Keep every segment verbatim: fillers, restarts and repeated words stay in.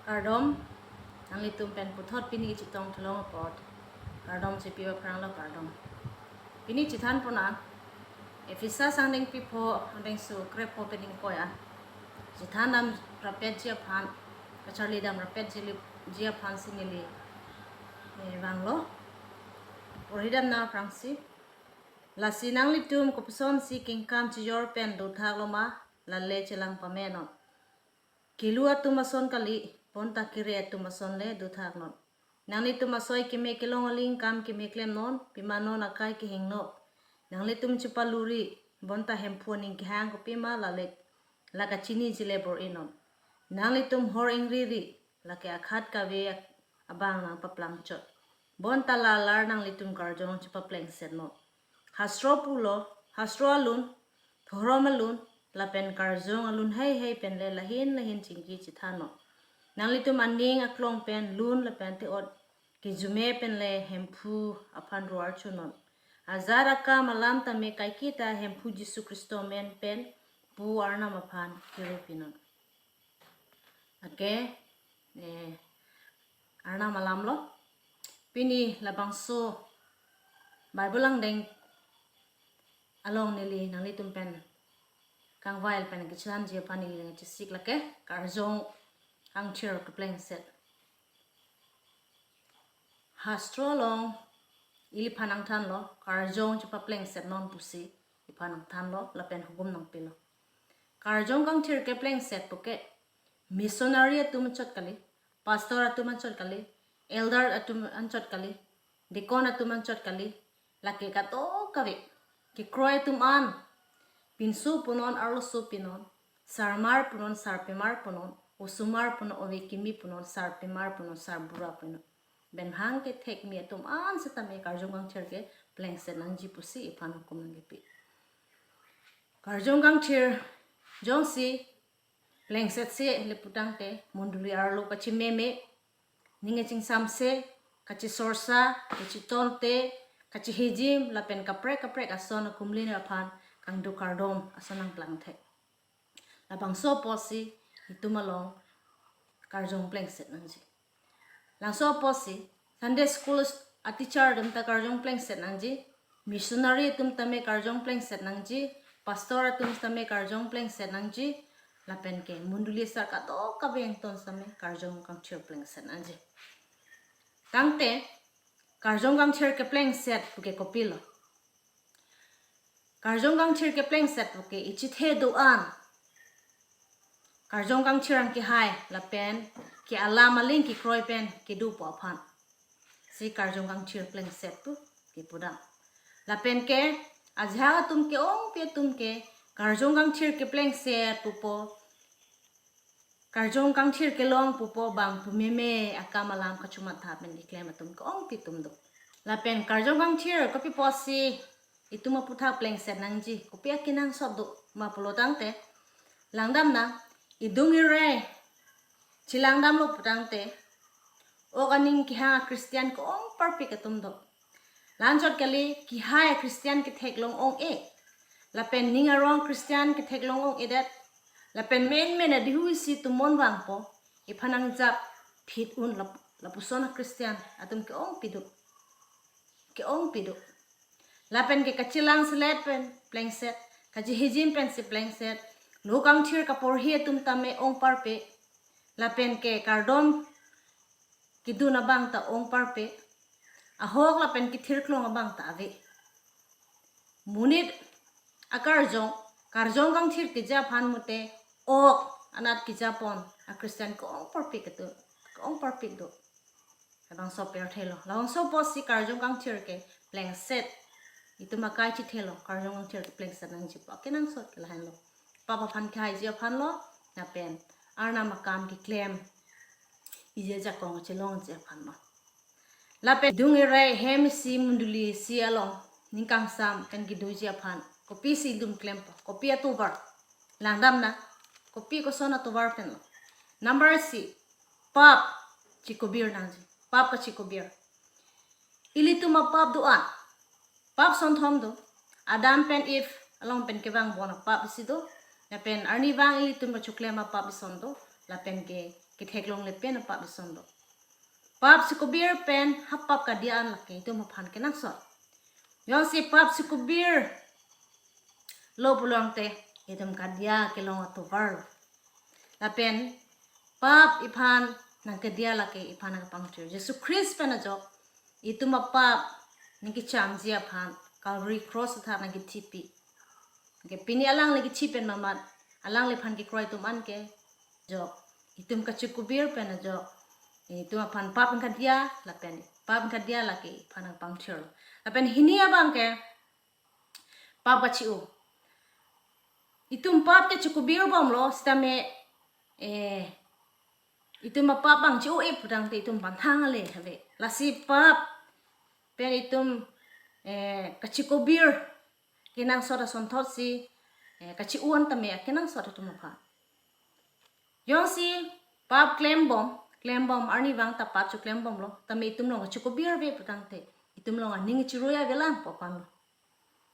Kardom, nanglitum pen puthot pini kechetong thelong apot kardom chepi aphranglo, kardom. Pini chethan pon nang, Ephesus angdengpi pho, angdengso krepho pen ingkoi an chethan dam rapetji aphan, kacharli dam rapetji li, ji aphan si neli, eh, vanglo. Porhi dam nang aphrangsi. Lasi nanglitum kopusonsi kengkam chijor pen dothak loma, lale chelang pamenon. Kelu atum ason kali, bonta kere atum ason le dothaknon. Nanglitum asoi keme kelong aling kam keme klemnon, pima non akai kehingno. Nanglitum chepaluri, bonta Hemphu aning kehang kopima lale, la kachiniji le bor-inon. Nanglitum hor ingriri, lake akhat kave abang nangpaplang chot. Bonta la alar nanglitum karjong chepaplengsetnon. Hastro pulo, hastro alun, dhorom alun, lapen karjong alun heihei pen le lahin lahin chingki chethannon. Nanglitum aning aklong pen lun lapen te-ot kejume pen le Hemphu aphan ro-archunon. Ajat akam alam tame kaiketa Hemphu Jisu Khristo amen pen Pu Arnam aphan kiru pinon. Lake, eh, Arnam alamlo. Pini labangso Bible angdeng along neli nanglitum pen kangvai lapen kechethanji aphan neli nangchesik lake karjong kangthir keplengset. Hastro along iliphan nangthanlo, karjong chepaplengsetnon pusi iliphan nangthanlo, lapen hukum nangpilo. Karjong kangthir keplengset puke missionary atum anchot kali, pastor atum anchot kali, elder atum anchot kali, deacon atum anchot kali, lake kadokave kekroi atum an pinso punon, arloso pinon, sarmar punon, sarpimar punon, osomar punon, ove kimi punon, sarpimar punon, sarbura punon. Benhang kethek mi atum an setame karjong kangthir keplengset nangji pusi iphan hukum nangkepi. Karjong kangthir jongsi plengsetsi le putangte mondoli arlo kachimeme, ning kachingsamse, kachisorsa, kachitonte, kachihijim lapen kaprek kaprek ason akumlin aphan kangduk kardom ason nangplangthek. Labangso apotsi itum along karjong plengset nangji. Labangso apotsi Sunday school ateacher atum ta karjong plengset nangji, missionary atum tame karjong plengset nangji, pastor atum tame karjong plengset nangji, lapen ke mondoli asar kadokave angton tame karjong kangthir plengset nangji. Tangte karjong kangthir keplengset puke kopilo? Karjong kangthir keplengset puke ichethe do-an karjong kangthir angkehai lapen ke alam aling kekroi pen kedopo aphan si karjong kangthir plengset pu kepudam. Lapen ke ajahak atum ke-ongpi atum ke karjong kangthir keplengset pupo, karjong kangthir kelong pupo bang pumeme akam alam kachomatha pen keklem atum ke-ongpi atum do. Lapen karjong kangthir kopi apotsi itum aphuthak plengset nangji, kopi akenangsot do ma pulo tangte, langdamnang, idung irei chelangdamlo putangte, ok aning kehang a-Christian ke-ong parpik atum do. La-anchot kali kehai a-Christian ketheklong ong-e, lapen ning arong Christian ketheklong ong-edet, lapen menmen adihu isi tumon vangpo, iphan nangjap phit un lap-, lapuson a-Christian atum ke-ongpi do, ke-ongpi do. Lapen ke kachelang selet pen plengset, kachihijim pensi plengset, lo kangthir kaporhi atum tame ong parpe, lapen ke kardom kedun abang ta ong parpe, ahok lapen kethirklong abang ta ave. Monit akarjong, karjong kangthir keja aphan mute ok anat kejapon a-Christian ke-ong parpik atum, ke-ong parpik do. Labangso apirthe lo. Labangso apotsi karjong kangthir keplengset, itum akai chethelo, karjong kangthir keplengset nangji pu akenangsot ke lahenlo. Pap aphan kehaiji aphanlo, lapen Arnam akam keklem ije ajakong chelongji aphanlo. Lapen idung irei hem isi mondoli isi along ning kangsam pen kedoji aphan kopisi itum klempo, kopi atovar? Langdamnang, kopi koson atovar penlo? Number isi, pap chikobir nangji, pap kachikobir. Ilitum apap do-an, pap sonthom do. Adam pen Eve along pen kevang bon apap isi do, lapen arnivang ilitum kachoklem apap ison do, lapen ke ketheklongle pen apap eson do. Pap chekubir pen ha pap kadiya an lake itum aphan kenangsot. Jongsi pap chekubirlo pulote itum kadiya kelong atovar lo. Lapen pap iphan nangkediya lake iphan nangpangthir. Jisu Christ pen ajok itum apap nangkechamji aphan Calvary cross athak nangkethipi. Ke pini alangli kethi pen mamat, alangliphan kekroi atum an ke jok itum kachekubir pen ajok itum aphan pap kadiya, lapen pap kadiya lake iphan nangpangthir. Lapen hini abang ke pap kachi-u. Itum pap ke chekubir bomlo sitame, eh, itum apap abang chi-u-e putangte itum aphan thang ale ave. Lasi pap pen itum, eh, kachekubir kenangsot asonthotsi, eh, kachi-u an tame akenangsot itum aphan. Jongsi pap klembom, klembom arnivang ta pap choklembomlo, tame itum along kachekubir ave putangte itum along aning chirui avelang pu aphanlo.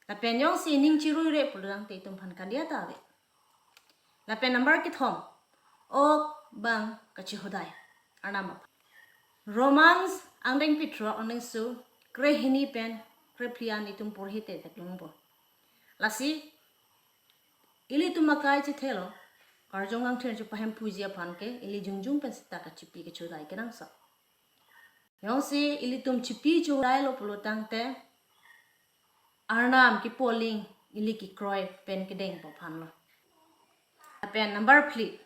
Lapen jongsi ning chiruire pulotangte itum aphan kadiya ta ave. Lapen number kethom, ok bang kachihodai Arnam aphan. Romans angdengpi throk angdengso krehini pen krephli an itum porhi te theklongpo. Lasi ilitum akai chethelo, Karjong Kangthir chepahemphuji aphan ke ili jongjong pen seta kachipi kachihodai kenangsot. Jongsi ilitum chipi chihodailo pulotangte Arnam kipu aling ili kekroi pen kedeng pu aphanlo. Lapen number phli,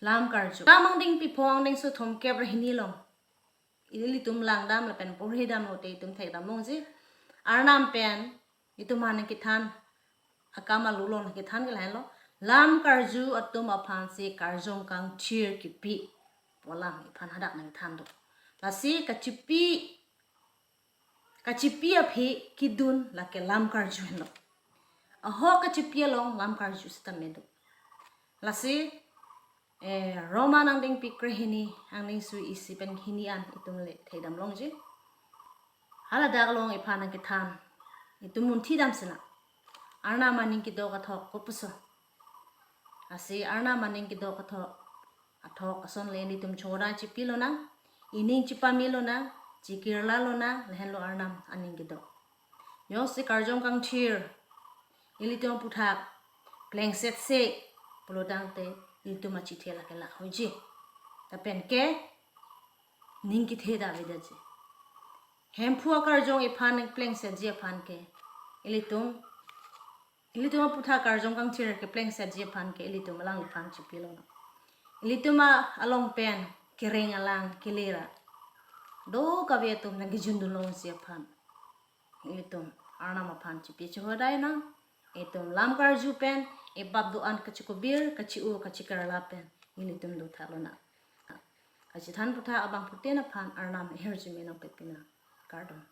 lam karju. Lam angdengpi pho angdengso thomkep ra hini along ilitum langdam lapen porhidam lote itum thekdam longji. Arnam pen itum aphan nangkethan akam alu along nangkethan ke lahenlo, lam karju atum aphansi Karjong Kangthir kipi pu alam iphan hadak nangthan do. Lasi kachipi, kachipi aphi kedun lake lam karju henlo. Ahok kachipi along lam karju sitame do. Lasi, eh, Roman angdengpi krehini angdengso isi pen hini an itum le thekdam longji. Haladak along iphan nangkethan itum munthidam sina. Arnam aning kedo-athok kopuso. Lasi Arnam aning kedo-athok, athok ason le ilitum choda chipilonang, ining chipamilonang, chikirlalonang, lahenlo Arnam aning kedo. Jongsi Karjong Kangthir ilitum aphuthak plengsetse pulotangte ilitum achethe lake la hoji. Lapen ke ning kethe ta avedetji. Hemphu akarjong iphan plengsetji aphan ke ilitum, ilitum aphuthak Karjong Kangthir keplengsetji aphan ke ilitum alangliphan chipilonang. Ilitum a- along pen kereng alang kelera do kave atum nangkejundun longsi aphan ilitum Arnam aphan chipi chihodainang. Itum lam karju pen ipap do-an kachikubir, kachi-u, kachikirla pen ilitum dothaklonang. Kachethan aphuthak abang puten aphan Arnam ahirjume nangpepinang. Kardom.